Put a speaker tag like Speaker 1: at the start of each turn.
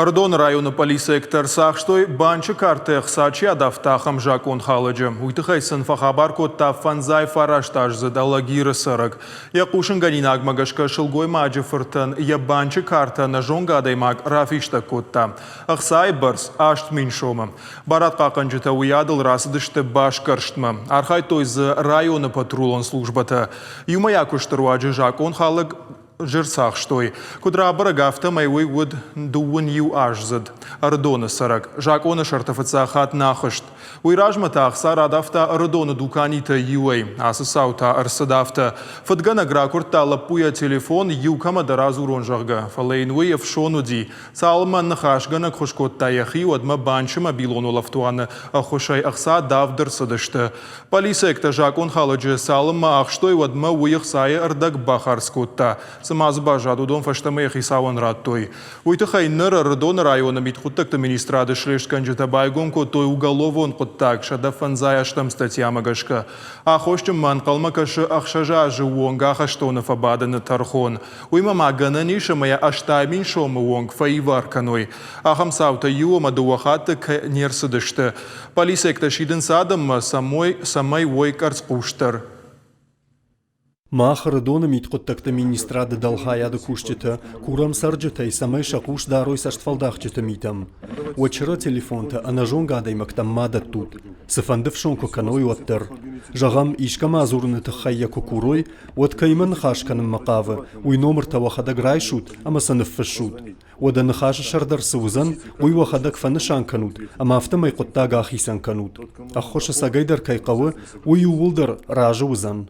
Speaker 1: Ӕрыдоны районы пъӕлицӕйӕгтӕ ӕрцахстой, банчы картӕ ӕхца чи адавта, ахӕм закъонхалӕджы. Уый тыххӕй сын фӕхабар кодта фӕндзай фарастаздзыд Алагиры цӕрӕг. Йӕ хъусынгӕнинагмӕ гӕсгӕ сылгоймаджы фыртӕн йӕ банчы картӕ ӕнӕзонгӕ адӕймаг рафистӕг кодта. Ӕхцайы бӕрц 8000 сомы. Барадхъахъхъӕнджытӕ уыйадыл рацыдысты басгӕрстмӕ. Архайдтой дзы районы патрулон службӕтӕ. Иумӕйаг куысты руаджы закъонхалӕг ӕрцахстой. Куыд рабӕрӕг, афтӕмӕй уый уыд дыууын иу аздзыд Ӕрыдоны цӕрӕг. Закъоны сӕрты фыццаг хатт нӕ ахызт. Уый размӕ та ӕхца радавта Ӕрыдоны дуканитӕй иуӕй. Ацы цау та ӕрцыд афтӕ. Фыдгӕнӕг ракуырдта лӕппуйӕ телефон, иу кӕмӕдӕр адзурон, зӕгъгӕ. Фӕлӕ йын уый ӕфсон уыди. Цалынмӕ ныхасгӕнӕг хуыз кодта йӕхи, уӕдмӕ банчы мобилон улӕфтуаны ӕххуысӕй ӕхца давд ӕрцыдысты. Полицейӕгтӕ закъонхалӕджы цалынмӕ ахстой, уӕдмӕ уый ӕхцайы ӕрдӕг бахардз кодта. Цыма дзы баззад, уыдон фӕстӕмӕ йӕ хицауӕн радтой. Уый тыххӕй ныр Ӕрыдоны районы мидхъуыддӕгты министрады слестгӕнджытӕ байгом кодтой уголовон хъуыддаг 158 статьямӕ гӕсгӕ. Аххосджынмӕ ӕнхъӕлмӕ кӕсы ӕхсӕз азы онг ахӕстоны фӕбадыны тӕрхон. Уыимӕ ма гӕнӕн ис ӕмӕ йӕ 80 000 сомы онг фӕивар кӕной. Ахӕм цаутӕ иу ӕмӕ дыууӕ хатты не рцыдысты. Полицейӕгтӕ сидынц адӕммӕ, цӕмӕй уой къӕрцхъусдӕр.
Speaker 2: Мах, Ӕрыдоны мидхъуыддӕгты министрады дӕлхайады кусджытӕ, курӕм цӕрджытӕй, цӕмӕй сӕ хъус дарой цӕстфӕлдахджыты митӕм. Уӕ чыры телефонтӕ ӕнӕзонгӕ адӕймӕгтӕм ма дӕттут, цыфӕнды фсон куы кӕной, уӕддӕр. Зӕгъӕм, искӕмӕ дзурыны тыххӕй йӕ куы курой, уӕд кӕимӕ ныхас кӕнынмӕ хъавы, уый номыртӕ уӕхӕдӕг райсут ӕмӕ сӕ ныффыссут. Уӕдӕ ныхасы сӕрдар цы уыдзӕн, уый уӕхӕдӕг фӕнысан кӕнут ӕмӕ афтӕмӕй хъуыддаг ахицӕн кӕнут. Ӕххуыс ӕцӕгӕйдӕр кӕй хъӕуы, уый иууылдӕр разы уыдзӕн.